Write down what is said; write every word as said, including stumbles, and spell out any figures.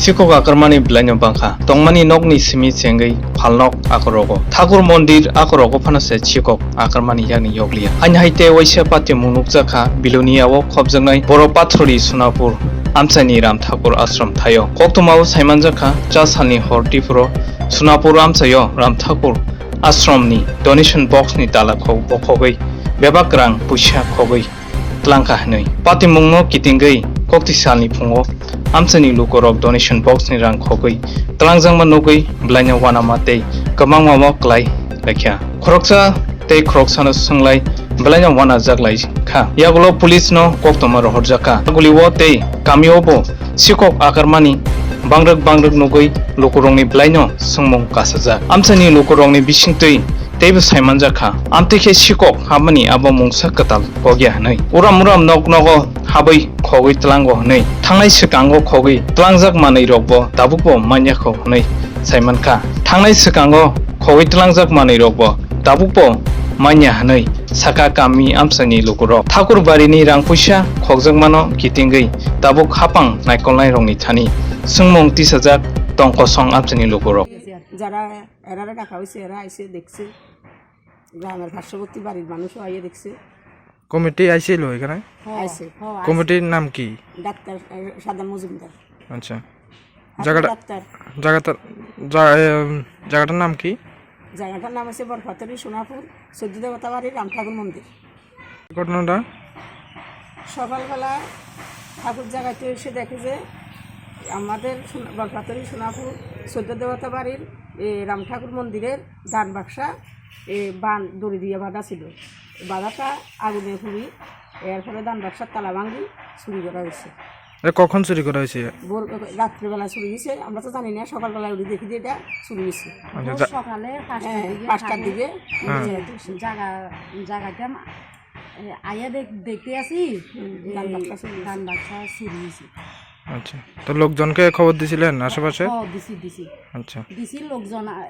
Chikok akrmani belaino bangkha, tongmani nokni simi chengwi phalnok akorogo. Thakur mondir akorogo phano se chikok akrmani yakni yokliya. Haini hai tei waisa patimung nukjakha, Bilonia o khopjaknai Boro Pathori Sonapur amchaini Ram Thakur ashram thaio. Koktwmao saimanjakha, cha salni hor Tripuro Sonapur amchaio Ram Thakur ashramni donation box ni tala khok bokhogwi bebak rang puisa khogwi tlangkha hwnwi. Patimungno kitingwi kokti salni phungo amchaini lukurok donation box ni rang khogwi tlangjakma nugwi belaino uanama tei kwbangmamo klai laikha. Khoroksa tei khoroksano swnglai belaino uanajak lai kha. Yagulo police no koktwma rohorjak kha. Gulio tei kamio bo sikok akarmani bangrwk bangrwk nugwi lukurokni belaino swngmung kasajak. Amchaini lukurokni bisingtwi teibo saimanjak kha, amtwi khe sikok habmani abo mungsa kwtal kok ya hwnwi. Uram uram nok nogo habwi khogwi tlango hwnwi. Thangnai swkango khogwi tlangjak manwi rokbo tabukbo manya kho hwnwi saimankha. Thangnai swkango khogwi tlangjak manwi rokbo tabukbo manya hwnwi sakha kami amchaini lukurok. Thakur barini rang puisa khokjakmano kitingwi tabuk hapang naikolnai rokni thani swngmung tisajak tong kosong amchaini lukurok. যারা এরারে ডাকা হয়েছে, এরা আইসে দেখছে, গ্রামের পার্শ্ববর্তী বাড়ির মানুষও আইয়ে দেখছে। কমিটি আইছিল এখানে? হ্যাঁ, আইছে। হ্যাঁ, আইছে। কমিটির নাম কি? ডাক্তার, আহ, সাদ্দাম মজুমদার। আচ্ছা। হাবিব জায়গাটা, ডাক্তার। জায়গাটা, জা-, এম, জায়গাটার নাম কি? জায়গাটার নাম হচ্ছে বরফাতরি সোনাপুর, চোদ্দ দেবতা বাড়ি, রাম ঠাকুর মন্দির। ঘটনাটা? সকালবেলা ঠাকুর জাগাতে এসে দেখে যে আমাদের সোনা-, বরফাতরি সোনাপুর চোদ্দ দেবতা বাড়ির, এ, রাম ঠাকুর মন্দিরের দান বাক্সা, এ, বান দড়ি দিয়ে বাঁধা ছিল। বাঁধাটা আগুনে পুড়ি, এরপরে দান বাক্সার তালা ভাঙি চুরি করা হয়েছে। এ, কখন চুরি করা হয়েছে? ভোর, রাত্রিবেলা চুরি হয়েছে, আমরা তো জানি না, সকালবেলা উঠে দেখি যে এটা চুরি হয়েছে। আচ্ছা, ভোর যা- সকালে পাঁচটার হ্যাঁ, দিকে পাঁচটার ঠাকুর দিকে। হ্যাঁ। জাগা, জাগাতে আম-, এ, আইয়া দেখ-, দেখতে আসি, হুম, এই ধান বাক্সা চুরি হয়েছে। ধান বাক্সা চুরি হয়েছে। আচ্ছা, তো লোকজনকে খবর দিছিলেন আশেপাশে? হ্যাঁ, দিছি, দিছি। আচ্ছা। দিছি লোকজন, আ,